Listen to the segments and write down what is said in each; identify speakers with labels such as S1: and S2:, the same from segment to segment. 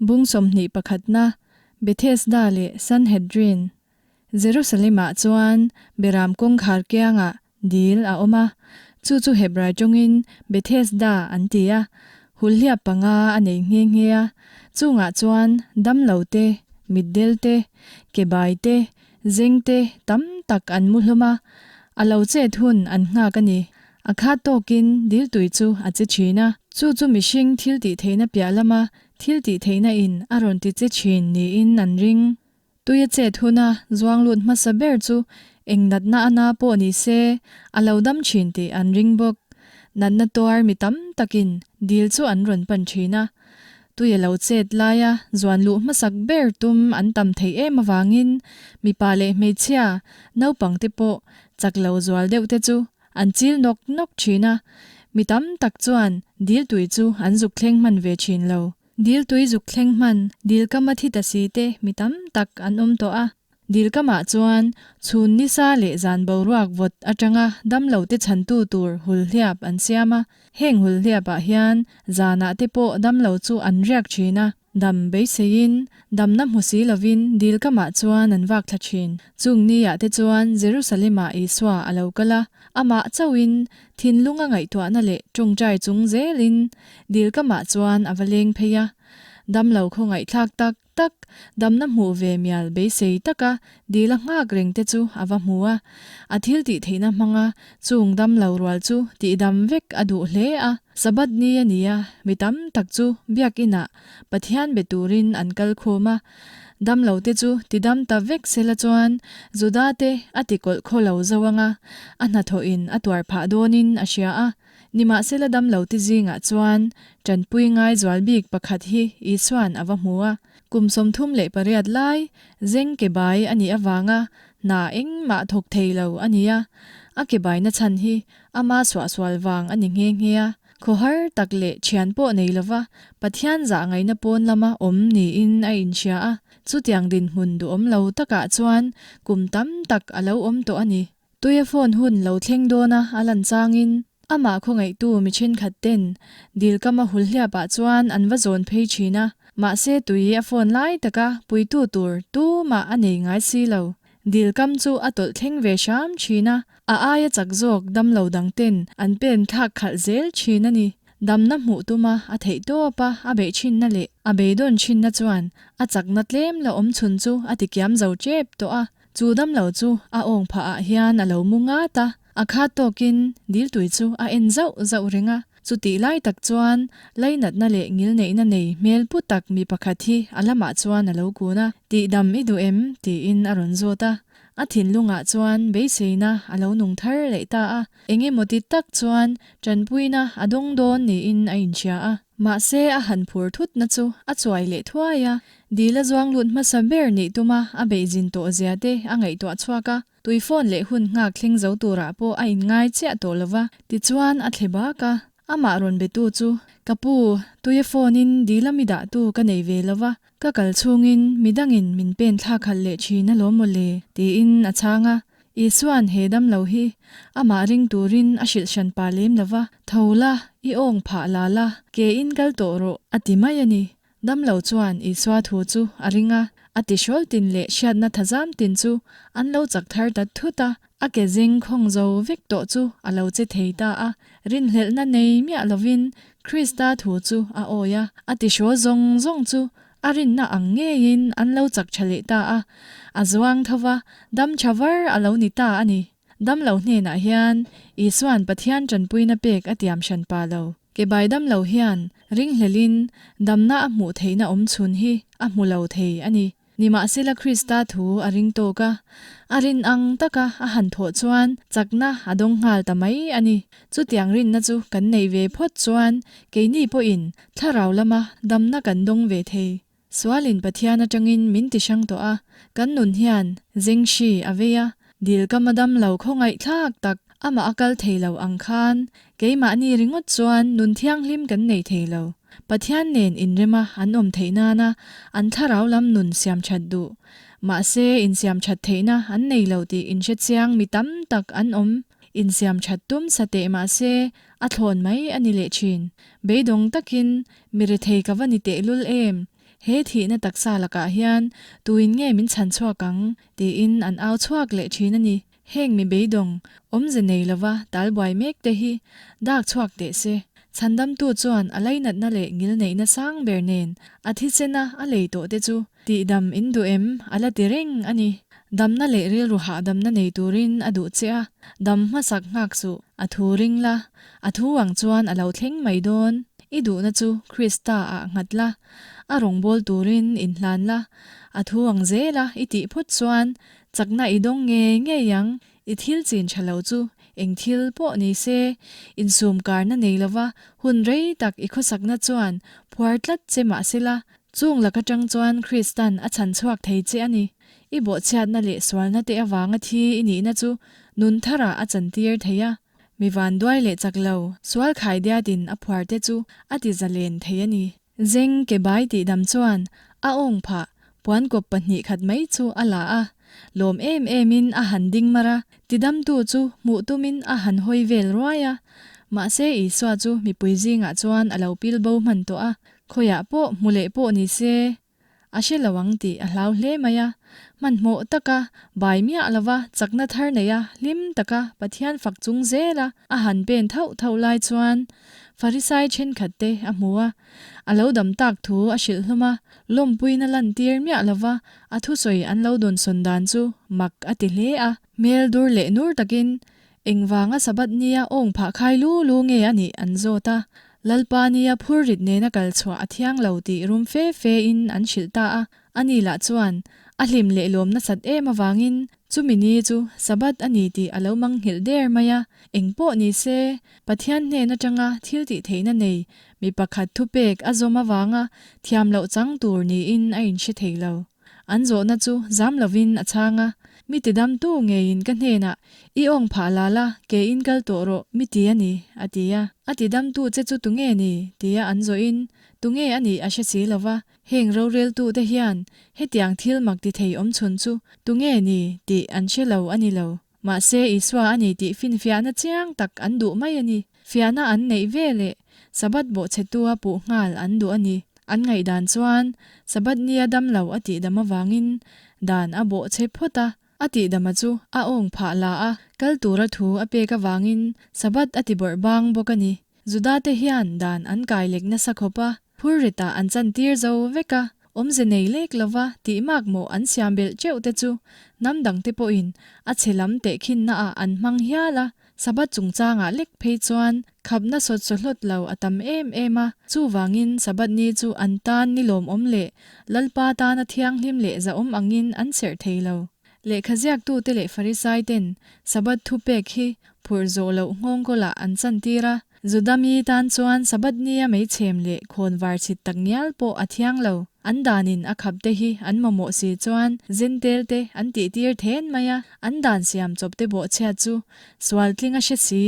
S1: Bung 21 na, Bethesda leh Sanhedrin. Jerusalem-ah chuan Beram kawngkhar kiangah dil a awm a, chu chu Hebrai tawngin Bethesda an ti a, hulhliap panga a nei nghe nghe a, chungah chuan damlo te, mitdel te, kebai te, zeng te tam tak an mu hlawm a, a lo chet hun an nghak a ni. A khat tawkin dil tui chu a che thin a, chu chu mihring thil tih theihna piah lama thil tih theihna in a rawn ti che thin niin an ring. Tui a chet huna zuang lut hmasa ber chu eng natna a na pawh ni se a lo dam thin tih an ring bawk. Natna tuar mi tam takin dil chu an rawn pan thin a. Tui a lo chet laia zuan luh hmasak ber tum an tam theih em avangin mipa leh hmeichhia, naupang te pawh chak lo zual deuh te chu an chil nawk nawk thin a. Mi tam tak chuan dil tui chu an zuk thleng hman ve thin lo. Dil tui zuk thleng hman, dil kama thi ta si te mi tam tak an awm tawh a. Dil kamah chuan chhun nisa leh zan boruak vawt atanga damlo te chhantu tur hulhliap an siam a. Heng hulhliapah hian zanah te pawh damlo chu an riak thin a. Dam beiseiin, damna hmu si lovin dil kamah chuan an vak thla thin. Chung niah te chuan Jerusalem-ah Isua a lo kal a, amah chauhin Thinlunga ngaihtuahna leh tawngtai chung zelin dil kamah chuan a va leng phei a. Damlo khawngaihthlak tak tak, damna hmuh ve mial beisei taka dil a nghak reng te chu a va hmu a. A thil tih theihna hmanga chung damlo rual chu tihdam vek a duh hle a. Sabbath ni a ni a, mi tam tak chu biakinah Pathian be turin an kal khum a. Damlo te chu tidam ta vek sela chuan Juda te a ti kawlh khaw lo zo anga, a hnathawhin a tuar phah dawnin a hria a. Nimahsela damlo te zingah chuan tanpui ngai zual bik pakhat hi Isua'n a va hmu a. Kum 38 lai zeng ke bai a nih avanga hna engmah thawk thei lo a ni a. A ke baina chhan hi ama suahsual vang a ni nghe nghe a. Khawhar tak leh thian pawh nei lova Pathian zah ngaihna pawn lama awm niin a inhria a, chutiang dinhmun duhawm lo takah chuan kum tam tak a lo awm tawh a ni. Tuia phone hun lo thleng dawna a lan changin amah khawngaihtu mi thenkhat ten dil kama hulhliapah chuan an va zawn phei thin a, mahse tui a phone lai taka puitu tur tumah a nei ngai si lo. Dil kam chu a tawlh thleng ve hram thin a, a aia chak zawk damlo dang ten an pen thlak khalh zel thin a ni. Damna hmuh tuma a theih tawp a, a beih thinna leh a beidawn thinna chuan a chakna tlem la awm chhun chu a ti kiam zo tep tawh a. Chu damlo chu a awng phah ah hian a lo mu ngat a, a khat tawkin dil tui chu a en zauh zauh reng a. Chutih lai tak chuan lainatna leh ngilneihna nei hmel pu tak mi pakhat hi a lamah chuan a lo kun a, Tihdam i duh em? tiin a rawn zawt a. A thinlungah chuan beiseina a lo nung thar leh ta a, eng emaw ti tak chuan tanpuina a dawng dawn niin a inhria a. Mahse a han phur thutna chu a chuai leh thuai a, dil a zuang lut hmasa ber nih tuma a beihzin tawh zia te a ngaihtuah chhuak a. Tui phone leh hun nghak thleng zo turah pawh a inngai chiah tawh lo va, tichuan a thle bak a. Amah rawn betu chu, Ka pu, tuia phone in dil a mi dahtu ka nei ve lo va, ka kal chhungin midangin min pen thlak halh leh thin alawm maw le, tiin a chhang a. Isua'n he damlo hi amah ring turin a hrilh hran pa lem lo va, Tho la, i awng phah la la, ke in kal tawh rawh, a ti mai a ni. Damlo chuan Isua thu chu a ring a, a tihrawl tin leh hriatna thazam tin chu an lo chak thar ta thut a, a ke zeng khawng zo vek tawh chu a lo che thei ta a. Rinhlelhna nei miah lovin Krista thu chu a awi a, a tihrawl zawng zawng chu a rinna ang ngeiin an lo chak tha leh ta a, a zuang tho va, dam tha var a lo ni ta a ni. Damlo hnenah hian Isua'n Pathian tanpuina pek a tiam hran pa lo. Ke bai damlo hian ringhlelin damna a hmuh theihna awm chhun hi a hmu lo thei a ni. Nimahsela Krista thu a ring tawk a, a rin ang taka a han thawh chuan chakna a dawng nghal ta mai a ni. Chutiang rinna chu kan neih ve phawt chuan keini pawhin thlarau lama damna kan dawng ve thei. Sualin Pathian atangin min ti hrang tawh a, kan nun hian zeng hri a vei a, dil ka madam lo khawngaih thlak tak amah a kal thei lo ang khan keimahni ringawt chuan nun thianghlim kan nei thei lo. Pathian nen inrema an awm theih nana an thlarau lam nun siam that duh. Mahse insiam that theihna an nei lo tih inhre chiang mi tam tak an awm. Insiam that tum sa teh mahse a thlawn mai a ni leh thin. Beidawng takin Mi rethei ka va ni tehlul em? He thihna taksa lakah hian tuin nge min chhan chhuak ang? tiin an au chhuak leh thin a ni. Heng mi beidawng, awmze nei lova talbuai mek te hi dak chhuak teh se. Chhandamtu chuan a lainatna leh ngilneihna sang ber nen a thisena a lei tawh te chu tihdam in duh em a la ti reng a ni. Damna leh rilru hahdamna nei turin a duh che a, dam hmasak nghak suh, a thu ring la, a thu ang chuan a lo thleng mai dawn. I duhna chu Krista ah nghat la, a rawngbâwl turin inhlan la, a thu ang zela i tih phawt chuan Chakna i dawng ngei ngei ang, i thil chin tha lo chu eng thil pawh ni se, insum karna nei lova hun rei tak i khawsakna chuan phuar tlat che mah sela, chung lak atang chuan Kristan a chhan chhuak thei che a ni. I bawhchhiatna leh sualna te avanga thi i nihna chu nun tharah a chantir thei a, mi vanduai leh chak lo, sual khaidiatin a phuar te chu a ti zalen thei a ni. Zeng ke bai tih dam chuan a awng phah puankawp 2 khat mai chu a la a, lawm em emin a han ding mar a, tidamtu chu hmuh tumin a han hawi vel ruai a. Mahse Isua chu mipui zingah chuan a lo pil bo hman tawh a, khawiah pawh hmu leh pawh ni se a hre lo ang tih a hlau hle mai a. Hmanhmawh taka bai miah lova chakna thar nei a, hlim taka Pathian fak chung zela a han pen thauh thauh lai chuan Farisai thenkhat te a hmu a, a lo dam tak thu a hrilh hlawm a, lawmpuina lantir miah lova a thusawi an lo dawnsawn dan chu mak a ti hle a. Hmel dur leh nur takin Engvanga Sabbath nia awng phah khai lu lu nge a nih an zawt a, Lalpa nia phurrit nena kal chhuah a thiang lo tih rum fe fe in an hrilh ta a, ani lah chuan a hlim leh lawm nasat em avangin chumi ni chu Sabbath a ni tih a lo mangnghilh der mai a, eng pawh ni se Pathian hnen atanga thil tih theihna nei mi pakhat thupek a zawm avanga thiam loh chang tur niin a inhre thei lo. An zawhna chu zam lovin a chhang a, Mi tidamtu ngeiin ka hnenah, I awng phah la la, ke in kal tawh rawh, mi ti a ni, a ti a. A tidamtu che chu tunge ni? tia an zawhin, Tunge a nih a hre si lo va, heng roreltute hian hetiang thil mak ti thei awm chhun chu tunge ni tih an hre lo a ni lo. Mahse Isua a ni tih finfiahna chiang tak an duh mai a ni. Fiahna an neih ve leh Sabbath bawhchhetua puh nghal an duh a ni. An ngaihdan chuan Sabbath nia dam lo a tih dam avangin dan a bawhchhe phawt a, a tih dama chu a awng phah la a, kal tura thu a pek avangin Sabbath a ti bawrh bang bawk a ni. Judate hian dan an kai lek nasa khawp a, phurritah an chantir zo vek a, awmze nei lek lova tih makmawh an siam belh teuh te chu hnam dangte pawhin a chhe lam tehkhinnaah an hmang hial a, Sabbath chungchangah lek phei chuan khapna sawt sawhlawt lo a tam em em a, chuvangin Sabbath ni chu an tan ni lawmawm leh Lalpa tana thianghlim leh zahawm angin an serh thei lo. Lehkha ziaktute leh Farisai ten Sabbath thupek hi phurh zawh loh nghawngkawlah an chantir a, Juda mi tan chuan Sabbath nia meichhem leh khawnvar chhit tak ngial pawh a thiang lo. An danin a khap te hi an mamawh si chuan Zentel te an tihtir then mai a, an dan siam chawp te bawhchhiat chu sual tling a hre si.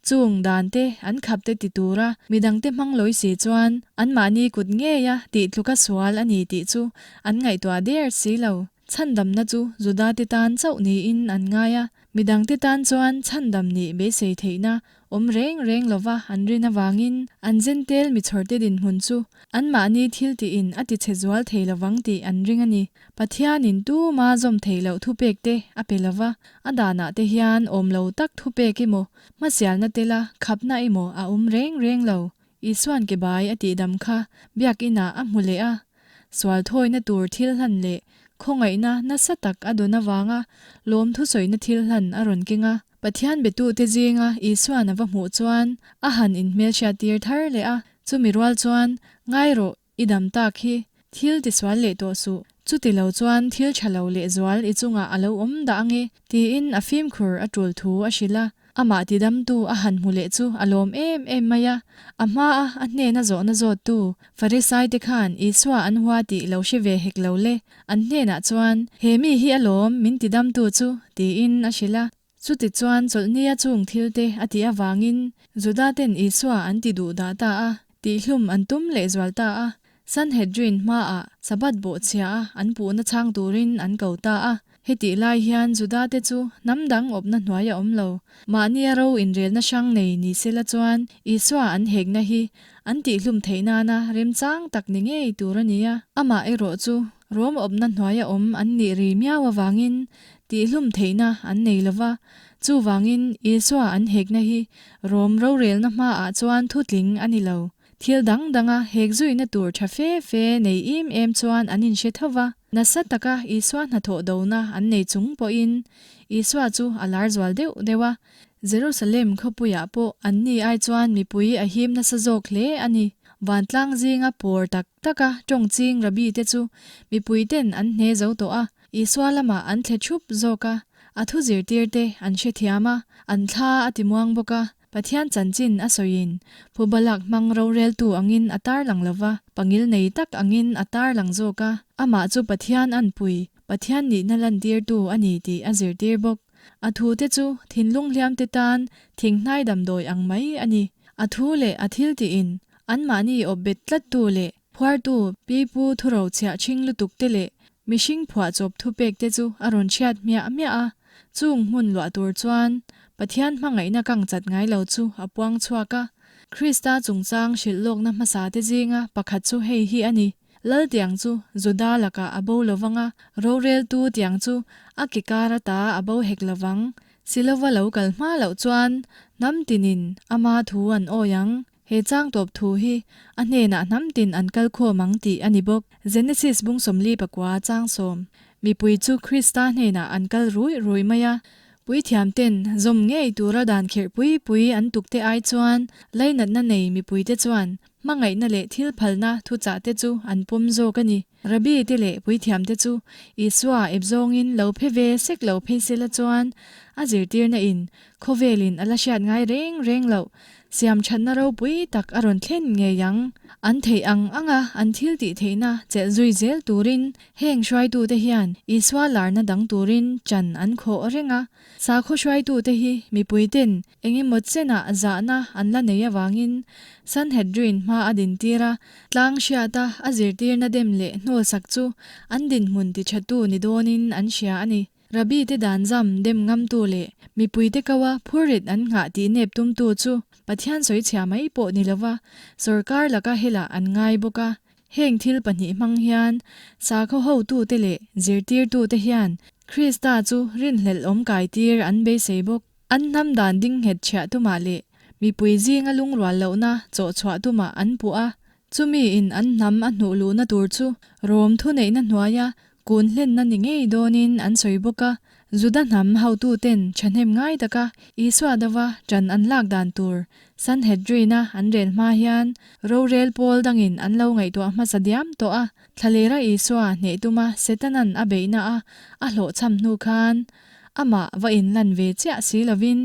S1: Chung dan te an khap te ti tura midang te hmang lawi si chuan anmahni kut ngeia tih tluka sual a ni tih chu an ngaihtuah der si lo. Chhandamna chu Judate tan chauh niin an ngai a, midangte tan chuan chhandam nih beisei theihna awm reng reng lova an rin avangin an Jentail michhawrte dinhmun chu anmahni thil tihin a tichhe zual thei lovang tih an ring a ni. Pathianin tuma zawm theih loh thupekte a pe lova, a danah te hian awm lo tak thupek emaw, hmasialna tela khapna emaw a awm reng reng lo. Isuan ke bai a tihdam kha biakinah a hmu leh a, Sual thawina tur thil hlan leh khawngaihna nasa tak a dawn avanga lawm thusawina thil hlan a rawn keng a. Pathian betute zinga Isuan a va hmuh chuan a han inhmelhriat tir thar leh a, chumi rual chuan, Ngai rawh, i dam tak hi, thil tisual leh tawh suh, chuti lo chuan thil tha lo lehzual i chungah a lo awm dah ange, tiin a fimkhur a tul thu a hrilh a. Amah tidamtu a han hmu leh chu a lawm em em mai a. A hmaa a hnena zawhna zawttu Farisaite khan Isua an hua tih lo hre ve hek lo le. An hnenah chuan, He mi hi a lawm, min tidamtu chu, tiin a hrilh a. Chutichuan chawlhnia chung thilte a tih avangin Judaten Isua an ti duh dah ta a, tihhlum an tum lehzual ta a. Sanhedrin hmaah Sabbath bawhchhia a an puhna chhang turin an ko ta a. Hetih lai hian Judate chu hnam dang awpna hnuaia awm lo, mahnia ro inrelna hrang nei ni sela chuan Isua an hekna hi an tihhlum theih nana remchang tak ni ngei tur a ni a. Amah erawh chu Rom awpna hnuaia awm an nih ri miau avangin tihhlum theihna an nei lo va, chuvangin Isua an hekna hi Rom rorelna hmaah chuan thutling a ni lo. Thil dang danga hek zuina tur tha fe fe nei im em chuan an inhre tho va. Nasa taka Isua hnathawh dona an nei chung pawhin Isua chu a lar zual deuh deuh a. Jerusalem khawpuiah pawh anni ai chuan mipui a him nasa zawk hle a ni. Vantlang zinga pawr tak taka tawng ching Rabbi te chu mipuiten an hne zo tawh a, Isua lamah an thle thup zawk a. A thu zirtirte an hrethiam a, an thla a timuang bawk a. Pathian chanchin a sawiin phubalak hmang roreltu angin a tarlang lo va, pangil nei tak angin a tarlang zawk a, amah chu Pathian anpui, Pathian nihna lantirtu a ni tih a zirtir bawk. A thute chu thinlung hliamte tan thinghnai damdawi ang mai a ni. A thu leh a thiltihin anmahni awpbet tlattu leh phuartu pipu thurochhiah ṭhing lutukte leh Mihring phuahchawp thupek te chu a rawn hriat hmiah hmiah a, chung hmun luah tur chuan Pathian hmangaihna kang chat ngai lo chu a puang chhuak a. Krista chungchang hrilh lawkna hmasa te zinga pakhat chu hei hi a ni, Lal tiang chu Juda lakah a bo lovang a, roreltu tiang chu a ke kar ata a bo hek lovang. Silova lo kal hma loh chuan hnam tinin ama thu an awi ang. He chang tawp thu hi a hnenah hnam tin an kal khawm ang tih a ni bawk. Genesis bung 44 chang sawm. Mipui chu Krista hnenah an kal rui rui mai a. Puithiam ten zawm ngei tura dan khirh pui pui an tuk te ai chuan lainatna nei mipui te chuan hmangaihna leh thil phalna thuchah te chu an pawm zawk a ni. Rabbi te leh puithiam te chu Isua ep zawngin lo phe ve sek lo phei sela chuan a zirtirna in Khawvelin a la hriat ngai reng reng loh, siam thatna ropui tak a rawn thlen ngei ang. An theih ang anga an thil tih theihna chelh zui zel turin heng hruaitute hian Isua larna dang turin chan an khawh reng a. Sakhaw hruaitute hi mipuiten eng emaw chenah zahna an la nei avangin Sanhedrin hma a dintir a, tlang hriata a zirtirna dem leh hnawlsak chu an dinhmun tithatu ni dawnin an hria a ni. Rabbi te dan zam dem ngamtu leh mipuite koa phurrit an nghah tih nep tumtu chu Pathian sawichhia mai pawh ni lova sawrkar laka helah an ngai bawk a. Heng thil pahnih hmang hian sakhaw hotute leh zirtirtute hian Krista chu rinhlelh awm kaitir an beisei bawk. An hnam dan ding nghet chhiah tumah leh mipui zinga lungrual lohna chawhchhuah tumah an puh a. Chumi in an hnam a hnuh luhna tur chu Rom thuneihna hnuaia Kun hlenna ni ngei dawnin an sawi bawk a, Juda hnam hotuten thahnem ngai taka Isua dova ṭan an lak dan tur Sanhedrin-a an rel hma hian rorel pawl dangin an lo ngaihtuah hmasa diam tawh a, thlalera Isua hneh tuma Setanan a beihna a a hlawhchham hnu khan amah va inlan ve chiah si lovin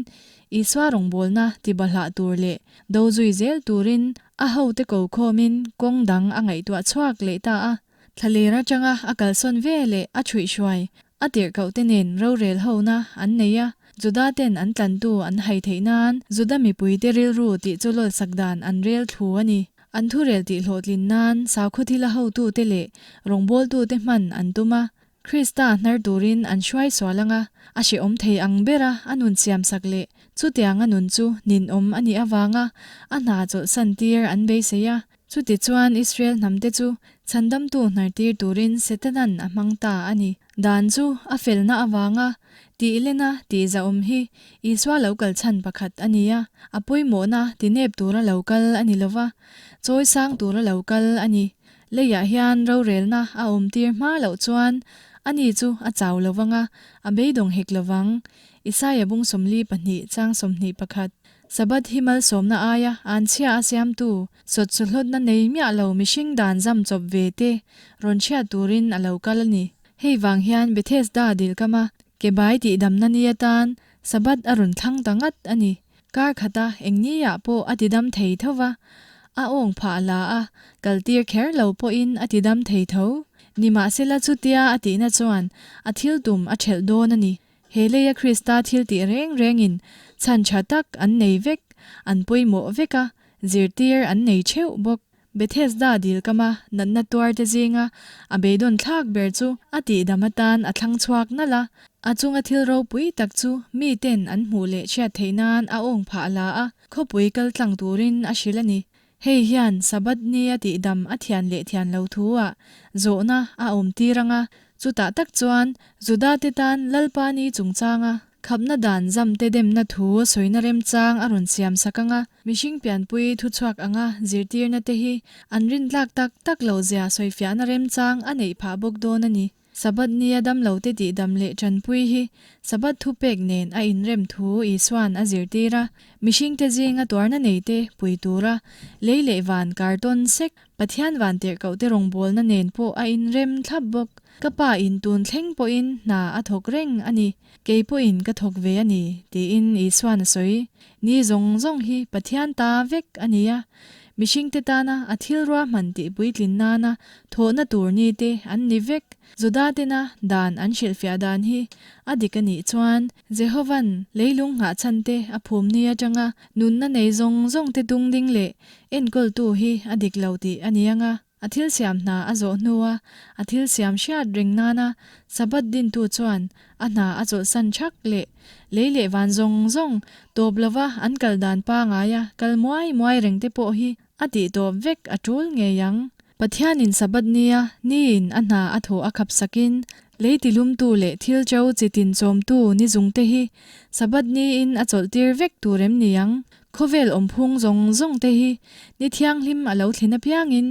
S1: Isua rawngbawlna tibahlah tur leh do zui zel turin a hote ko khawmin kawng dang a ngaihtuah chhuak leh ta a. Thlaler atanga a kalsawn ve leh a chhuihhruai a tirhkohte nen rorel hona an nei a, Juda ten an tlantu an hai theih nan Juda mipuite rilru tih chu lawlsak dan an rel thlu a ni. An thurel tih hlawhtlin nan sakhaw thila hotute leh rawngbawltute hman an tum a, Krista hnar turin an hruai sual anga a hrehawm thei ang bera a nun siamsak leh chutianga nun chu ninawm a nih avanga a hna chawlhsan tir an beisei a. Chutichuan Israel hnamte chu chhandamtu hnartir turin Setanan a hmang ta a ni. Dan chu a felna avanga tih lena tih zahawm hi Isua lo kal chhan pakhat a ni a, a pawimawhna tinep tura lo kal a ni lova, chawi sang tura lo kal a ni. Leiah hian rorelna a awmtir hma loh chuan ani chu a chau lovang a, a beidawng hek lovang. Isaia bung 42 chang 21. Sabbath hi malsawmna aia anchhia a siamtu, sawt suhlawtna nei miah lo mihring dan zam chawp ve te rawn chhiat turin a lo kal a ni. Hei vang hian Bethesda dilkama ke bai tihdamna ni atan Sabbath a rawn thlang ta ngat a ni. Kar khata eng niah pawh a tidam thei tho va, a awng phah la a kaltir kher lo pawhin a tidam thei tho. Nimahsela chutia a tihna chuan a thil tum a ṭhelh dawn a ni. He leia Krista thil tih reng rengin chhan tha tak an nei vek, an pawimawh vek a, zirtir an nei theuh bawk. Bethesda dil kama natna tuarte zinga a beidawn thlak ber chu a tihdam atan a thlang chhuak nalh a. A chunga thil ropui tak chu miten an hmuh leh hriat theih nan a awng phah la a, khawpui kal tlang turin a hrilh a ni. Hei hian Sabbath ni a tihdam a thian leh thian lo thu ah zawhna a awm tir ang a, chutah tak chuan Juda te tan Lalpa ni chungchanga khapna dan zam te demna thu sawina remchang a rawn siam sak ang a, mihring pianpui thuchhuak anga zirtirna te hi an rintlak tak tak lo zia sawifiahna remchang a neih phah bawk dawn a ni. Sabbath nia damlote tihdam leh tanpui hi Sabbath thupek nen a inrem thu Isua'n a zirtir a, mihringte zinga tuarna neite pui tura lei leh van kartawn sek Pathian van tirhkohte rawngbawlna nen pawh a inrem thlap bawk. Ka pa in tun thleng pawhin hna a thawk reng a ni, kei pawhin ka thawk ve a ni, tiin Isua'n a sawi. Ni zawng zawng hi Pathian ta vek a ni a, mihringte tana a thil ruahman tih puitlin nana thawhna tur ni te an ni vek. Juda tena dan an hrilhfiah dan hi a dik a nih chuan Jehova'n leilung nghahchhan te a phum ni atanga nunna nei zawng zawng te tung ding leh enkawltu hi a dik lo tih a ni ang a. A thil siam hna a zawh hnua a thil siam hriat reng nana Sabbath dintu chuan a hna a chawlhsan thak leh lei leh van zawng zawng tawp lova an kal dan pangaia kal muai muai reng te pawh hi a tih tawp vek a tul ngei ang. Pathianin Sabbath nia niin a hna a thawh a khap sakin lei tilumtu leh thil cho chi tin chawmtu ni zungte hi Sabbath niin a chawlhtir vek tur em ni ang? Khawvel awmphung zawng zawng te hi ni thianghlim a lo thlen apiangin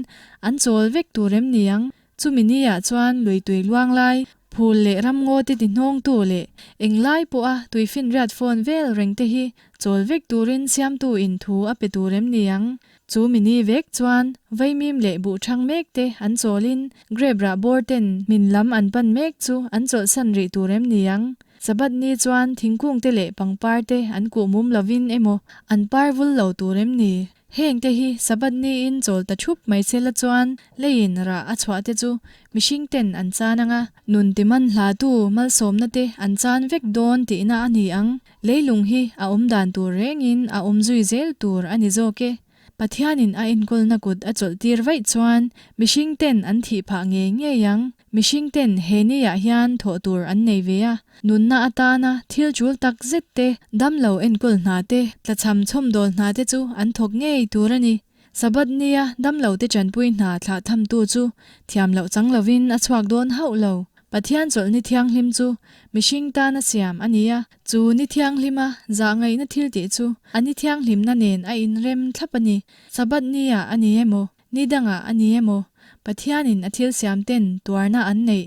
S1: an chawl vek tur em ni ang? Chumi ni ah chuan lui tui luang lai, phul leh ramngaw te ti hnawngtu leh englai pawha tuifinriat phone vel reng te hi chawl vek turin siamtu in thu a pe tur em ni ang? Chu mi ni vek chuan vaimim leh buh thang mek te an chawlin grape rah bawr ten hmin lam an pan mek chu an chawlhsan rih tur em ni ang? Sabbath ni chuan thingkung te leh pangpar te an kuh mum lovin emaw an par vul lo tur em ni? Heng te hi Sabbath niin chawl ta thup mai se la chuan leiin rah a chhuah te chu mihring ten an chan ang a, nun ti man hla tu malsawmna te an chan vek dawn tihna a ni ang. Leilung hi a awm dan tur rengin a awm zui zel tur a ni zawk e. Pathianin a enkawlna kut a chawlhtir vaih chuan mihring ten an thih phah ngei ngei ang. Mihring ten he niah hian thawh tur an nei ve a, nunna atana thil tul tak zet te, damlo enkawl hna te, tlachham chhawmdawl hna te chu an thawk ngei tur a ni. Sabbath nia damlo te tanpui hna thlah thamtu chu thiam loh chang lovin a chhuak dawn hauh lo. Pathian chawlh ni thianghlim chu mihring tana siam a ni a, chu ni thianghlima zah ngaihna thil tih chu a ni thianghlimna nen a inrem thlap a ni. Sabbath niah a ni emaw, Ni dangah a ni emaw, Pathianin a thil siam ten tuarna an neih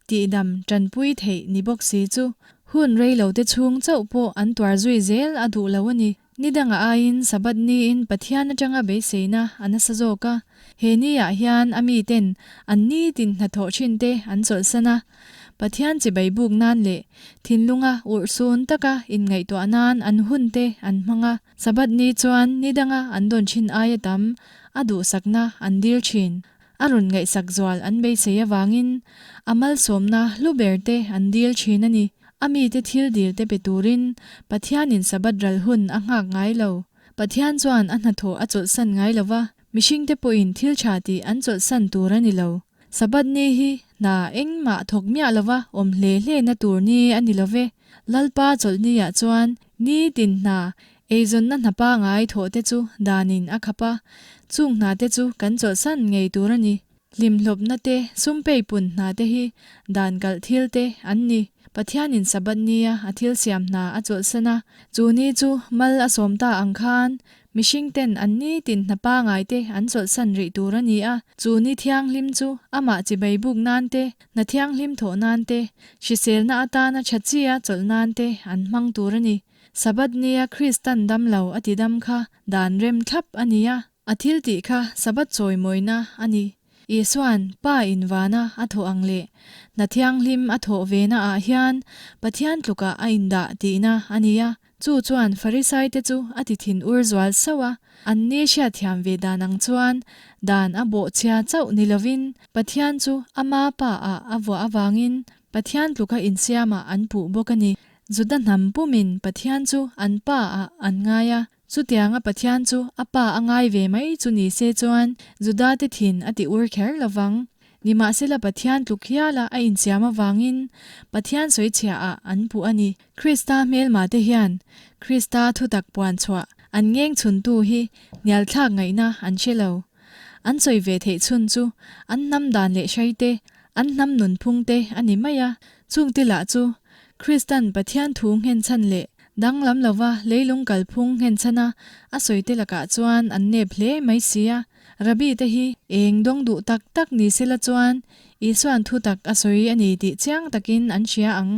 S1: tihdam tanpui theih ni bawk si chu hun rei lo te chhung chauh pawh an tuar zui zel a duh lo a ni. Ni dangah aiin Sabbath niin Pathian atanga beiseina a nasa zawk a, he ni ah hian a mi ten an nitin hnathawh thin te an chawlhsan a, Pathian chibai buk nan leh thinlunga urhsun taka inngaihtuah nan an hun te an hmang a. Sabbath ni chuan ni danga an dawn thin aia tam a duhsakna an dil thin. A rawn ngaihsak zual an beisei avangin a malsawmna hlu ber te an dil thin a ni. A mite thil dil te pe turin Pathianin Sabbath ral hun a nghak ngai lo. Pathian chuan a hnathawh a chawlhsan ngai lo va, mihringte pawhin thil tha tih an chawlhsan tur a ni lo. Sabbath ni hi hna engmah thawk miah lova awm hle hle na tur ni a ni lo ve. Lalpa chawlhni ah chuan ni tin hna eizawnna hna pangai thawh te chu danin a khap a, chung hna te chu kan chawlhsan ngei tur a ni. Hlimhlawpna te, sumpeipun hna te hi dan kalh thil te an ni. Pathianin Sabbath nia a thil siam hna a chawlhsan a, chu ni chu mal a sawm ta ang khan Mihring ten an nitin hna pangai te an chawlhsan rih tur a ni a, chu ni thianghlim chu amah chibai buk nan te, hna thianghlim thawh nan te, hriselna atana tha chia chawlh nan te an hmang tur a ni. Sabbath nia Kristan dam lo a ti dam kha dan rem thlap a ni a, a thil tih kha Sabbath chawimawina a ni. Isua'n Pa in vana a thawh ang leh hna thianghlim a thawh ve na ah hian Pathian tlukah a indah tihna a ni a, Chu chuan Farisaite chu a ti thin ur zual sauh a, an ni hriatthiam ve dan ang chuan dan a bawhchhia chauh ni lovin Pathian chu ama pa ah a vuah avangin Pathian tluka insiamah an puh bawk a ni. Juda hnam pumin Pathian chu an pa ah an ngai a. Chutianga Pathian chu a Pa a ngai ve mai chu ni se chuan Judate thin a ti ur kher lo vang. Nimahsela Pathian tluk hiala a insiam avangin Pathian sawichhiaah an puh a ni. Krista hmelmate hian Krista thutak puan chhuah an ngeng chhuntu hi hnialthlak ngaihna an hre lo. An sawi ve theih chhun chu an hnam dan leh hrai te, an hnam nunphung te a ni mai a. Chungte lah chu Kristan Pathian thu nghenchhan leh danglam lova leilung kalphung nghenchhana a sawite lakah chuan an nep hle mai si a. Rabbi te hi eng dawng duh tak tak ni sela chuan Isuan thutak a sawi a ni tih chiang takin an hria ang.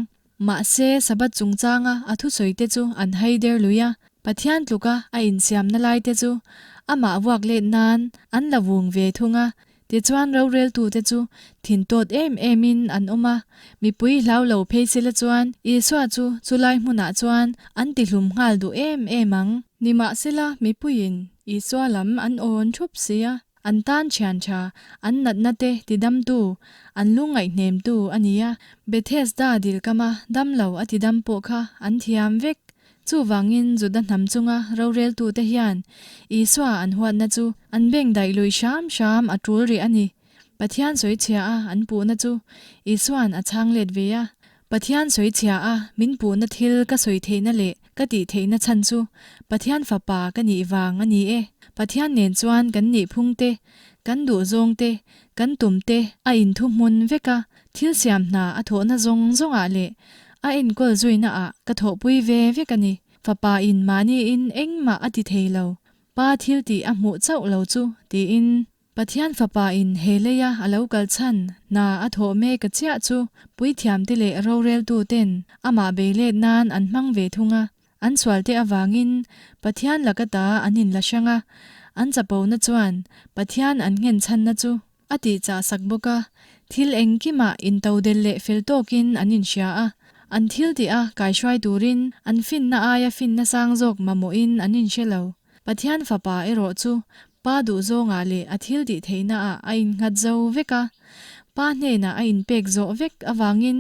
S1: Mahse, Sabbath chungchanga a thusawite chu an hai der lui a, Pathian tluka a insiamna laite chu amah vuak let nan an la vung ve thung a. Tichuan roreltute chu thin tawt em emin an awm a, mipui hlau lo phei sela chuan Isua chu chulai hmunah chuan an tihlum nghal duh em em ang. Nimahsela, mipuiin Isua lam an awn thup si a. An tan thian tha, an natna te tidamtu, an lungngaihnemtu a ni a. Bethesda dil kama dam lo a tidam pawh kha an thiam vek. Chuvangin Juda hnam chunga roreltute hian Isua an huatna chu an beng daih lui hram hram a tul rih a ni. Pathian sawichhia a an puhna chu Isua'n a chhang let ve a. Pathian sawichhia a min puhna thil ka sawi theihna leh ka tih theihna chhan chu Pathian fapa ka nih vang a ni e. Pathian nen chuan kan nih phung te, kan duh zawng te, kan tum te a inthu hmun vek a, thil siam hna a thawhna zawng zawngah leh a enkawl zuina ah ka thawhpui ve vek a ni. Fapa in mahni in engmah a ti thei lo, Pa thil tih a hmuh chauh lo chu tiin. Pathian Fapa in he leia a lo kal chhan hna a thawh mek a chiah chu puithiamte leh roreltu ten amah bei let nan an hmang ve thung a. An sualte avangin Pathian laka ta an inla hrang a, an chapona chuan Pathian an nghen chhanna chu a tihchah sak bawk a, thil engkimah intodel leh fel tawkin an inhria a, an thil tih a kaihruai turin an finna aia finna sang zawk mamawhin an inhre lo. Pathian Fapa erawh chu Pa duhzawngah leh a thil tih theihnaah a innghat zo vek a, Pa hnenah a inpek zawh vek avangin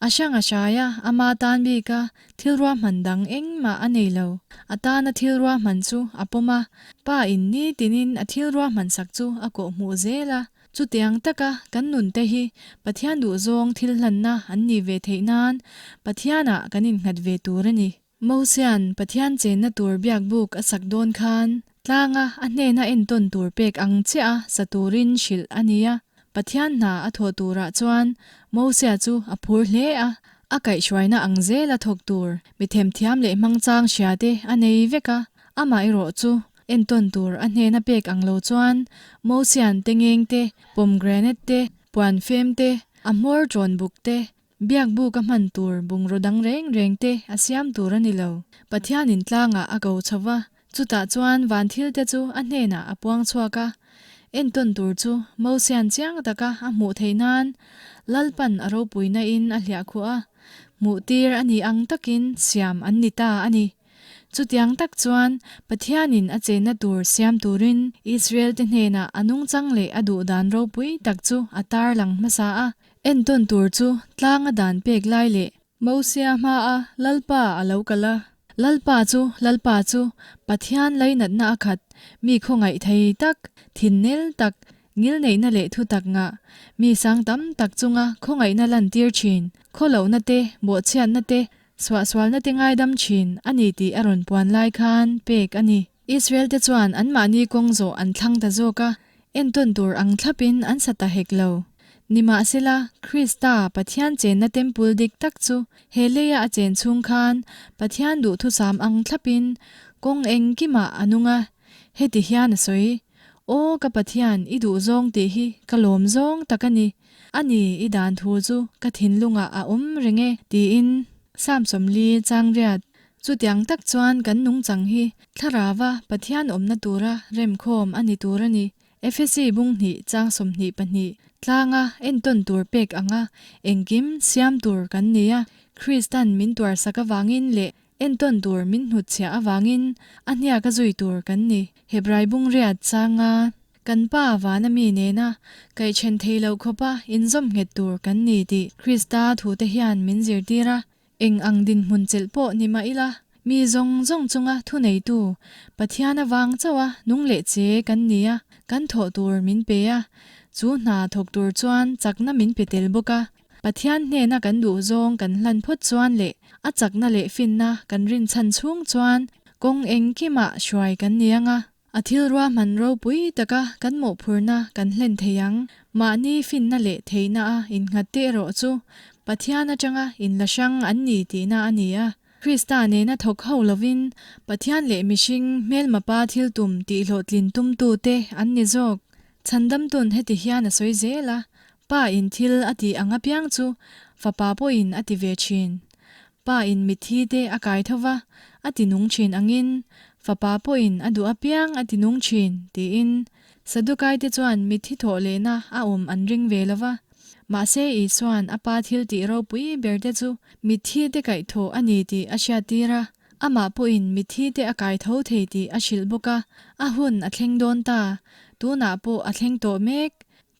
S1: a hrang a hrai a, ama tan bika thil ruahman dang engmah a nei lo. A tana thil ruahman chu a pawm a, Pa in nitinin a thil ruahman sak chu a kawhhmuh zel a. Chutiang taka kan nunte hi Pathian duhzawng thil hlanna an nih ve theih nan Pathianah kan innghat ve tur a ni. Mosia'n Pathian chenna tur biakbuk a sak dawn khan tlanga a hnena entawn tur pek ang chiah a sa turin hrilh a ni a. Pathian hna a thawh turah chuan Mosia chu a phur hle a, a kaihhruaina ang zela thawk tur mi themthiam leh hmangchang hria te a nei vek a. Amaherawh chu entawn tur a hnena pek ang lo chuan Mosia'n tengeng te, pomegranate te, puanfem te, a hmawr ṭawn buk te, Biakbuk a hman tur bungraw dang reng reng te a siam tur a ni lo. Pathianin tlangah a ko chho va, chutah chuan van thil te chu a hnenah a puang chhuak a. Entawn tur chu Mosia'n chiang taka a hmuh theih nan Lalpan a ropuina in a hliah khuh a, hmuh tir a nih ang takin siam an ni ta a ni. Chutiang tak chuan Pathianin a chenna tur siam turin Israel-te hnenah a nungchang leh a duhdan ropui tak chu a tarlang hmasa a. Entawn tur chu tlanga dan pek lai leh. Mosia hmaa Lalpa a lo kal a. Lalpa chu Lalpa chu Pathian lainatna a khat, mi khawngaih thei tak, thinnel tak, ngilneihna leh thutak ngah, mi sang tam tak chunga khawngaihna lantir thin, khawlohna te, bawhchhiatna te, suahsualna te ngaidam thin a ni tih a rawn puan lai khan pek a ni. Israel-te chuan anmahni kawng zawh an thlang ta zawk a, entawn tur ang thlapin an sa ta hek lo. Nimahsela, Krista, Pathian chenna tempul dik tak chu he leia a chen chhung khan Pathian duhthusam ang thlapin kawng engkimah a nung a. Heti hian a sawi, Aw ka Pathian, i duh zawng tih hi ka lawm zawng tak a ni. A ni, i dan thu chu ka thinlungah a awm reng e, tiin. Psalm 40 chang riat. Chutiang tak chuan kan nungchang hi Thlarauva Pathian awmna tura remkhawm a ni tur a ni. Efesi bung hnih chang 22 tlanga entawn tur pek anga engkim siam tur kan ni a, Kristan min tuarsak avangin leh entawn tur min hnutchhiah avangin a hniaka zui tur kan ni. Hebrai bung riat changa kan Pa vana mi nena kaihchen thei loh khawpa inzawm nghet tur kan ni tih Krista thute hian min zirtir a. Eng ang dinhmun chelh pawh ni mah ila, Mi zawng zawng chunga thuneitu Pathian avang chauha nung leh che kan ni a, kan thawh tur min pe a, chu hna thawk tur chuan chakna min pe tel bawk a. Pathian hnena kan duh zawng kan hlan phawt chuan leh a chakna leh finna kan rinchhan chhung chuan kawng engkimah hruai kan ni ang a. A thil ruahman ropui taka kan mawhphurhna kan hlen thei ang. Mahni finna leh theihna a innghat te erawh chu Pathian atanga inla hrang an ni tihna a ni a. Krista nena thawk ho lovin Pathian leh mihring hmelmapa thil tum tihhlawhtlin tumtute an ni zawk. Chhandamtun heti hian a sawi zel a, Pa in thil a tih ang apiang chu Fapa pawhin a ti ve thin. Pa in mitthi te a kai tho va, a ti nung thin angin Fapa pawhin a duh apiang a ti nung thin, tiin. Sadukai te chuan mitthi thawh lehna a awm an ring ve lo va. Mahse Isua'n a Pa thil tih ropui ber te chu mitthi te kaihthawh a ni tih a hriattir a, amah pawhin mitthi te a kai tho thei tih a hrilh bawk a, a hun a thleng dawn ta, tunah pawh a thleng tawh mek.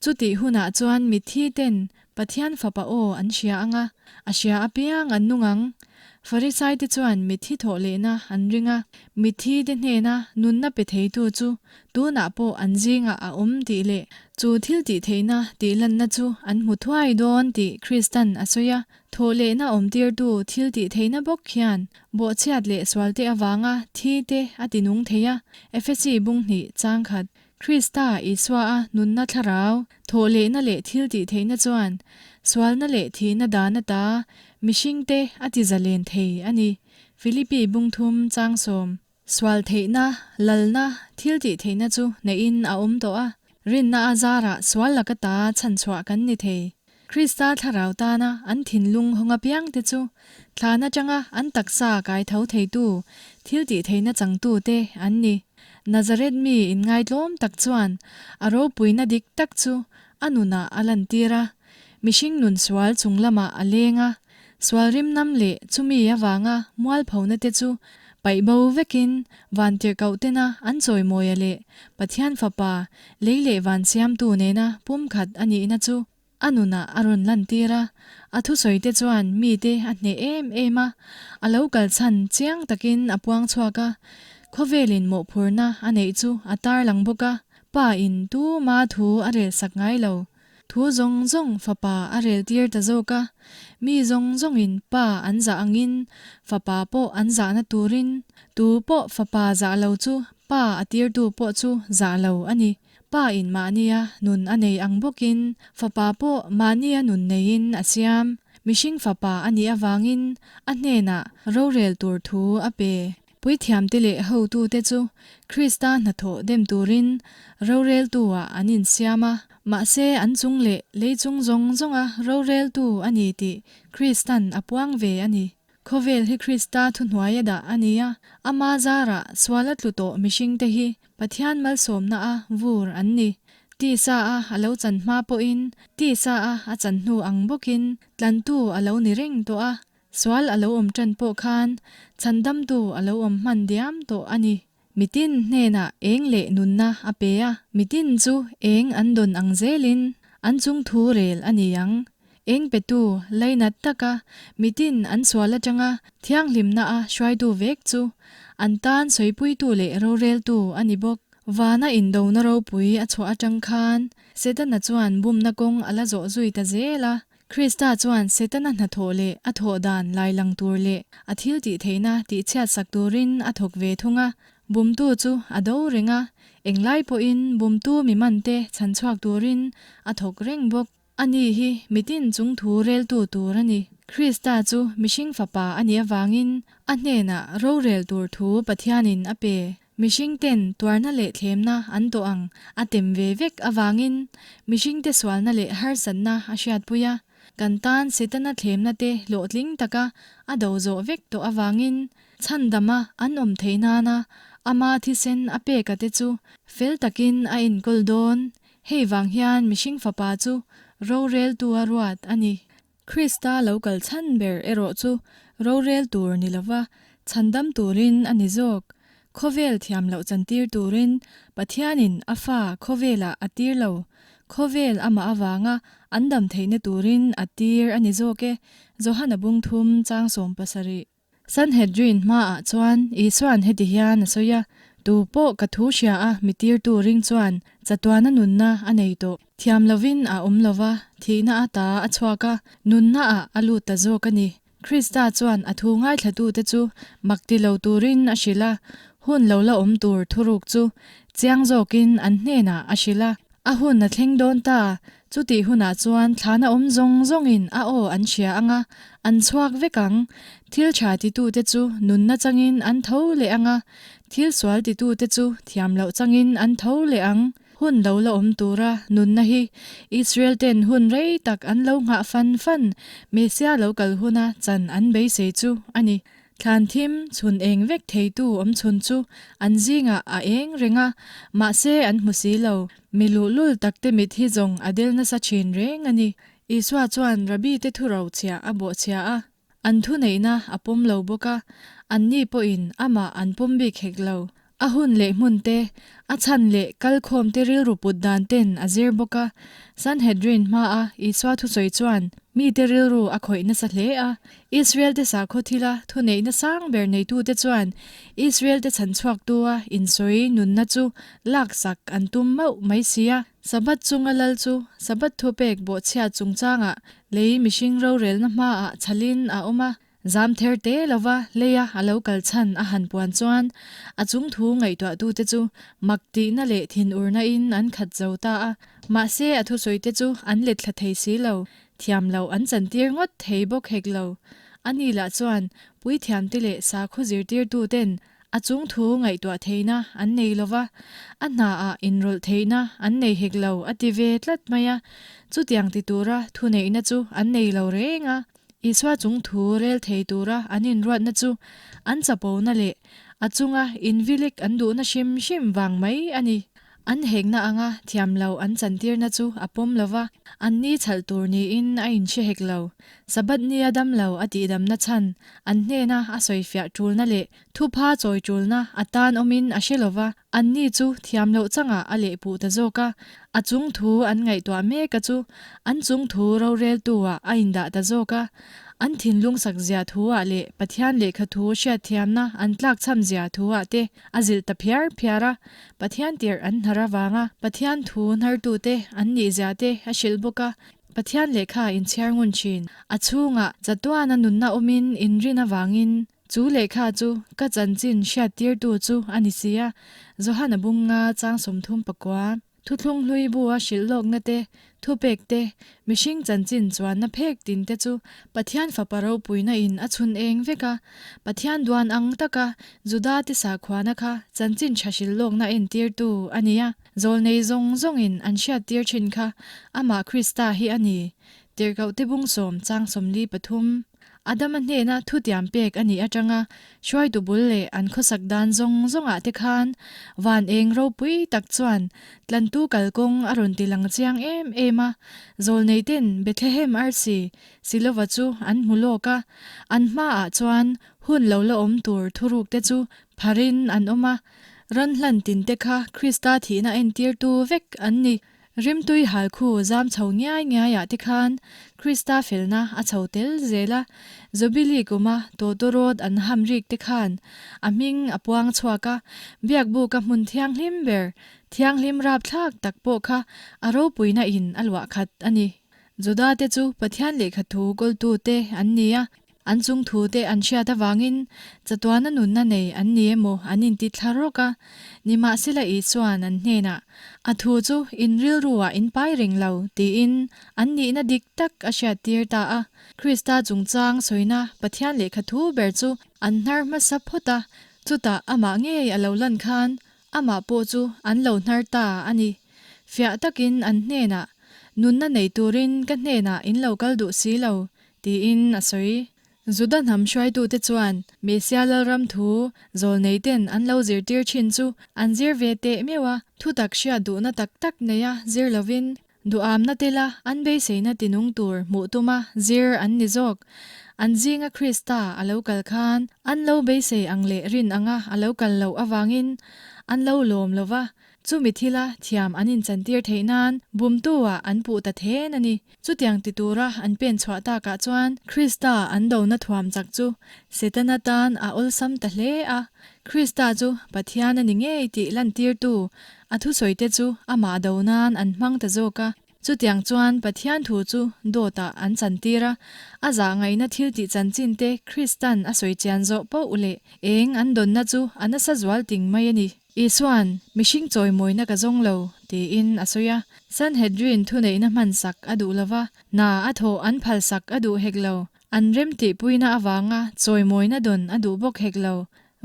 S1: Chutih hunah chuan mitthi ten Pathian Fapa aw an hria ang a, a hria apiang an nung ang. Farisai te chuan mitthi thawh lehna an ring a, mitthi te hnena nunna pe theitu chu tunah pawh an zingah a awm tih leh chu thil tih theihna tih lanna chu an hmu thuai dawn tih Kristan a sawi a. Thawh lehna awmtirtu thil tih theihna bawk hian bawhchhiat leh sualte avanga thi te a ti nung thei a, Efesi bung hnih chang khat. Krista Isua a nunna thlarau, thawhlehna leh thil tih theihna chuan sualna leh thihna dan ata mihringte a ti zalen thei a ni. Philippi bungthum changsawm. Sual theihna, lalna, thil tih theihna chu neihin a awm tawh a, rinna a zarah sual laka ta chhanchhuah kan ni thei. Krista thlarau tana an thinlung hawng apiangte chu thlan atanga an taksa kai tho theitu, thil tih theihna changtute an ni. Nazareth mi inngaitlawm tak chuan a ropuina dik tak chu a nunah a lantir a, mihring nun sual chung lamah a leng a, sual rimnam leh chumi avanga mualphona te chu paih bo vekin vantirhkoh tena an chawimawia leh Pathian Fapa lei leh van siamtu nena pumkhat a nihna chu a nunah a rawn lantir a, a thusawite chuan mite a hneh em em a, a lo kal chhan chiang takin a puang chhuak a, khawvelin mawhphurhna a neih chu a tarlang bawk a, Pa in tuma thu a rel sak ngai lo, thu zawng zawng Fapa a rel tir ta zawk a, mi zawng zawngin Pa an zah angin Fapa pawh an zahna turin, tu pawh Fapa zah lo chu Pa a tirtu pawh chu zah lo a ni. Pa in mahnia nun a nei ang bawkin Fapa pawh mahnia nun neiin a siam. Mihring Fapa a nih avangin a hnenah rorel tur thu a pe. Puithiamte leh hotute chu Krista hnathawh dem turin roreltu-ah an insiam a, mahse an chung leh lei chung zawng zawnga roreltu a ni tih Kristan a puang ve a ni. Khawvel hi Krista thuhnuai a dah a ni a, ama zarah sual a tlu tawh mihringte hi Pathian malsawmna a vur an ni. Tisa a a lo chan hma pawhin tisa a a chan hnu ang bawkin tlantu a lo ni reng tawh a, sual a lo awm tan pawh khan chhandamtu a lo awm hman diam tawh a ni. Mitin hnenah eng leh nunna a pe a, mitin chu eng an dawn ang zelin an chung thu rel a ni ang. Eng petu lainat taka mitin an sual atanga thianghlimna a hruaitu vek chu an tan sawipuitu leh roreltu a ni bawk. Vana indona ropui a chhuah atang khan Setana chuan bumna kawng a la zawh zui ta zel a. Krista chuan Setana hnathawh leh a thawh dan lai lang tur leh a thil tih theihna tih chhiat sak turin a thawk ve thung a. Bumtu chu a do reng a, englai pawhin bumtu mi mante chhan chhuak turin a thawk reng bawk. Ani hi mitin chung thu reltu tur a ni. Krista chu mihring fapa a nih avangin a hnenah rorel tur thu Pathianin a pe. Mihring ten tuarna leh thlemna an tawh ang a tem ve vek avangin mihringte sualna leh harsatna a hriatpui a, kan tan Setana thlemna te hlawhtling taka a do zawh vek tawh avangin chhandama an awm theih nana ama thisen a peka te chu fel takin a enkawl dawn. Hei vang hian mihring fapa chu roreltu a ruat a ni. Krista lo kal chhan ber erawh chu rorel tur ni lova chhandam turin a ni zawk. Khawvel thiam loh chantir turin Pathianin a fa khawvelah a tir lo. Khawvel amah avanga an dam theihna turin a tir a ni zawk e, Johana bung thum chang 70. Sanhedrin hmaah chuan Isua'n heti hian a sawi a, Tu pawh ka thu hria a mi tirtu ring chuan chatuana nunna a nei tawh. Thiam lovin a awm lo va, thihna ata a chhuak a, nunnaah a lut ta zawk a ni. Krista chuan a thu ngaithlatute chu mak ti lo turin a hrilh a, hun lo la awm tur thuruk chu chiang zawkin an hnenah a hrilh a. A hun a thleng dawn ta, chutih hunah chuan thlana awm zawng zawngin a aw an hria ang a, an chhuak vek ang. Thil tha titute chu nunna changin an tho leh ang a, thil sual titute chu thiam loh changin an tho leh ang. Hun lo la awm tura nunna hi Israel ten hun rei tak an lo nghah fan fan, Messia lo kal huna chan an beisei chu a ni. Thlan thim chhun eng vek theitu awm chhun chu an zingah a eng reng a, mahse an hmu si lo. Mi luhlul takte mit hi zawng a del nasa thin reng a ni. Isua chuan Rabbi te thu rochhiah a bawhchhia a, an thuneihna a pawm lo bawk a, anni pawhin amah an pawm bik hek lo. A hun leh hmun te, a chhan leh kalkhawm te rilru put dan ten a zir bawk a. Sanhedrin hmaa Isua thusawi chuan mite rilru a khawih nasa hle a. Israel te sakhaw thila thuneihna sang ber neitute chuan Israel te chhanchhuaktua insawi nunna chu laksak an tum mauh mai si a. Sabbath chunga lal chu Sabbath thupek bawhchhiat chungchangah lei mihring rorelna hmaah chhalin a awm a. Zam ther te lova leia a lo kal chhan a han puan chuan a chung thu ngaihtuahtute chu mak tihna leh thinurna in an khat zo ta a. Mahse a thusawite chu an let thla thei si lo, thiam loh an chantir ngawt thei bawk hek lo. Ani lah chuan puithiamte leh sakhaw zirtirtuten a chung thu ngaihtuah theihna an nei lova, a hnaah inrawlh theihna an nei hek lo a ti ve tlat mai a. Chutiang ti tura thuneihna chu an nei lo reng a. Isua chung thu rel thei tura an inruatna chu an chapona leh a chunga invilik an duhna hrim hrim vang mai a ni. An hekna anga thiam lo an chantirna chu a pawm lo va, anni chhalh tur niin a inhre hek lo. Sabbath nia dam lo a tihdamna chhan an hnena a sawifiah tulna leh thupha chawi tulna a tan awmin a hre lo va, anni chu thiam loh changah a lehpuh ta zawk a, a chung thu an ngaihtuah mek a chu an chung thu roreltu-ah a indah ta zawk a, an thinlung sak zia thu-ah leh Pathian lehkha thu hriatthiamna an tlakchham zia thu-ah te a zilh ta phiar phiar a, Pathian tirh an hnar avanga Pathian thu hnartute an nih zia te a hrilh bawk a, Pathian lehkha inchhiar ngun thin, a chhungah chatuana nunna awmin inrin avangin. Chu lehkha chu ka chanchin hriattirtu chu a ni si a, Johana bunga chang 34. Thuthlung hlui bua hrilh lawkna te, thupek te, mihring chanchin chuanna phek tin te chu Pathian Fapa ropuina in a chhun eng vek a. Pathian duan ang taka Juda te sakhuana kha chanchin tha hrilh lawkna entirtu a ni a, zawlnei zawng zawngin an hriattir thin kha amah Krista hi a ni. Tirhkohte bung sawm chang 43. Adama hnena thutiam pek a nih atanga hruaitu bul leh an khawsak dan zawng zawngah te khan van eng ropui tak chuan tlantu kalkawng a rawn ti lang chiang em em a. Zawlneiten Bethlehem arsi Silova chu an hmu lawk a, an hmaah chuan hun lo la awm tur thuruk te chu pharin an awm a. Ran hlan tin te kha Krista thihna entirtu vek an ni. Rimtui hal khu zam chho ngiai ngiaiah te khan Krista felna a chho tel zel a, Jubilee kuma tawtawrawt an ham rik te khan a hming a puang chhuak a, Biakbuka hmun thianghlim ber, thianghlim rapthlak tak pawh kha a ropuina in a luah khat a ni. Juda te chu Pathian lehkhathu kawltute an ni a, An chung thu te an hriat avangin chatuana nunna nei an ni emaw an inti thla rawk a, nimahsela Isua'n an hnenah, A thu chu in rilruah in pai reng lo, tiin an nihna dik tak a hriattir ta a. Krista chungchang sawina Pathian lehkha thu ber chu an hnar hmasa phawt a, chutah amah ngei a lo lan khan amah pawh chu an lo hnar ta a ni. Fiah takin an hnenah, Nunna nei turin ka hnenah in lo kal duh si lo, Tiin a sawi. Juda hnam hruaitute chuan Messia Lalram thu zawlneiten an lo zirtir thin chu an zir ve teh meuh a, thutak hriat duhna tak tak neia zir lovin duhamna tela an beiseina tinung tur hmuh tuma zir an ni zawk. An zinga Krista a lo kal khan an lo beisei ang leh rin anga a lo kal loh avangin an lo lawm lo va. Chumi thila thiam an inchantir theih nan bumtu-ah an puh ta then a ni. Chutiang ti tura an pen chhuah takah chuan Krista an dona thuam chak chu Setana tan a awlsam ta hle a. Krista chu Pathian a ni ngei tih lantirtu a thusawite chu amah do nan an hmang ta zawk a. Chutiang chuan Pathian thu chu dawtah an chantir a, a zah ngaihna thil tih chanchin te Kristan a sawi chian zawh poh leh eng an dawnna chu a nasa zual ting mai a ni. Isuan, Mihring chawimawina ka zawng lo, tiin a sawi a. Sanhedrin thuneihna hmansak a duh lo va, hna a thawh an phalsak a duh hek lo. An remtihpuina avanga chawimawina dawn a duh bawk hek lo.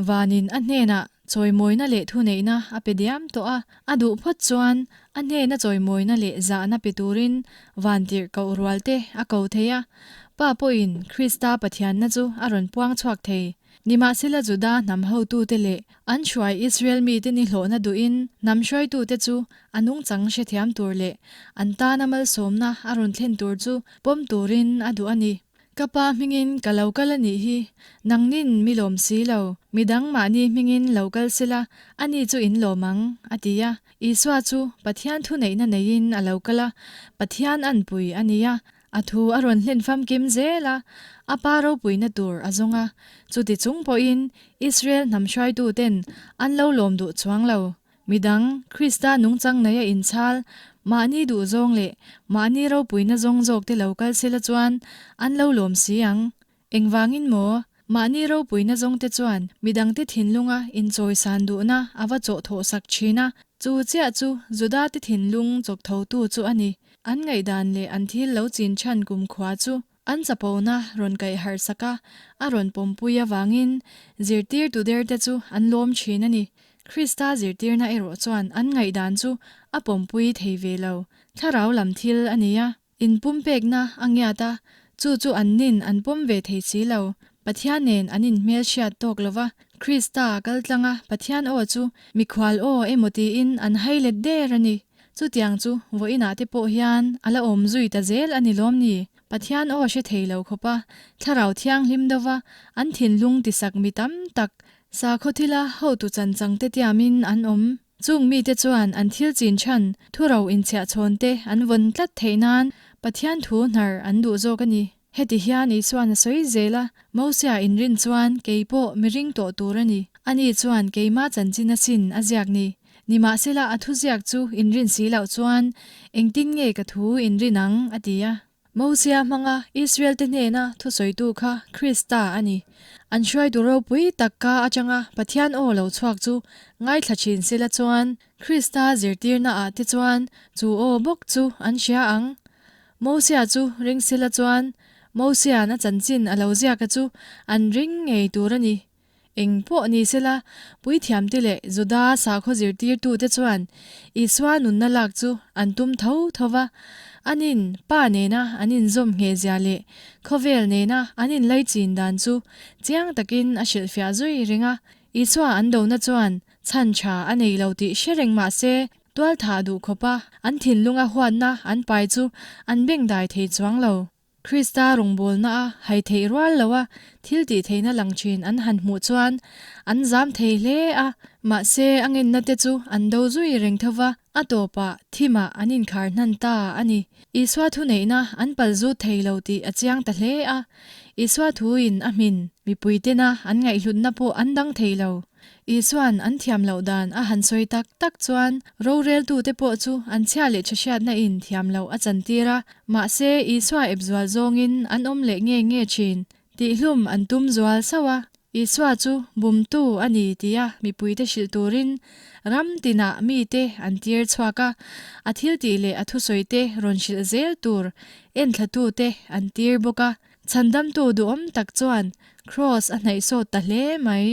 S1: Vanin a hnenah chawimawina leh thuneihna a pe diam tawh a, a duh phawt chuan a hnena chawimawina leh zahna pe turin vantirh koh rual te a ko thei a. Pa pawhin Krista Pathianna chu a rawn puang chhuak thei. Nimahsela Juda hnam hotute leh an hruai Israel mite ni hlawhna duhin hnam hruaitute chu a nungchang hrethiam tur leh an tana malsawmna a rawn thlen tur chu pawm turin a duh a ni. Ka pa hmingin ka lo kal a nih hi, nangnin mi lawm si lo, midang mahni hmingin lo kal sela, ani chu in lawm ang, a ti a. Isua chu Pathian thuneihna neiin a lo kal a, Pathian anpui a ni a, a thu a rawn hlen famkim zel a, a pa ropuina tur a zawng a. Chuti chung pawhin Israel hnam hruaituten an lo lawm duh chuang lo. Midang, Krista nungchang nei a inchhal, mahni duhzawng leh mahni ropuina zawng zawkte lo kal sela chuan an lo lawm si ang. Engvangin maw? Mahni ropuina zawngte chuan midangte thinlunga inchawisan duhna a va chawhthawh sak thin a, chu chiah chu Judate thinlung chawkthotu chu a ni. An ngaihdan leh an thil lo chin chhan kumkhua chu An chapona rawn kaih harh sak a, a rawn pawmpui avangin zirtirtu derte chu an lawm thin a ni. Krista zirtirna erawh chuan an ngaihdan chu a pawmpui thei ve lo. Thlarau lam thil a ni a, inpumpekna a ngiat a, chu chu an nin an pawm ve thei si lo. Pathian nen an inhmelhriat tawk lo va, Krista kaltlanga Pathian aw chu mikhual aw emaw tiin an hai let der a ni. Chutiang chu vawiinah te pawh hian a la awm zui ta zel a ni lawm ni? Pathian aw hre thei lo khawpa Thlarau Thianghlim deuha an thinlung tisak mi tam tak sakhaw thila hotu chanchang te tiamin an awm. Chung mite chuan an thil chin chhan thuro inchhiahchhawn te an vawn tlat theih nan Pathian thu hnar an duh zawk a ni. Heti hian Isuan a sawi zel a, Mosia inrin chuan kei pawh mi ring tawh tur a ni. Ani chuan keima chanchin asin a ziak ni. Nimahsela a thuziak chu inrin si loh chuan engtin nge ka thu inrin ang? a ti a. Mosia hmanga Israel-te hnena thusawitu kha Krista a ni. An hruaitu ropui tak ka atanga Pathian aw lo chhuak chu ngaithla thin sela chuan Krista zirtirnaah te chuan chu aw bawk chu an hria ang. Mosia chu ring sela chuan Mosia'n a chanchin a lo ziaka chu an ring ngei tur a ni. Eng pawh ni sela, puithiamte leh Juda sakhaw zirtirtute chuan Isua nunna lak chu an tum tho tho va. Anin Pa nena an inzawm nghehzia leh khawvel nena an inlaichin dan chu chiang takin a hrilhfiah zui reng a. Isua an dona chuan chhan tha a nei lo tih hre reng mah se, tualthah duh khawpa an thinlunga huatna an pai chu an bengdai thei chuang lo. Krista rawngbawlna a hai theih rual lo a, thil tih theihna lang thin an han hmuh chuan an zam thei hle a, mahse a ngenna te chu an do zui reng tho va, a tawpah thimah an inkhar hnan ta a ni. Isua thuneihna an pal zut thei lo tih a chiang ta hle a, Isua thuin a hmin mipui tena an ngaihhlutna pawh an dang thei lo. Isua'n an thiam loh dan a han sawi tak tak chuan roreltute pawh chu an chhia leh ṭhahriatna in thiam loh a chantir a, mahse Isua ep zual zawngin an awm leh nge nge ṭhin. Tihhlum an tum zual sauh a, Isua chu bumtu a ni tia mipuite hrilh turin ram tinah mite an tir chhuak a, a thiltih leh a thusawite rawn hrilh zel tur enthlatute an tir bawk a. Chhandamtu duhawm tak chuan Kraws a hnaih sawt ta hle mai.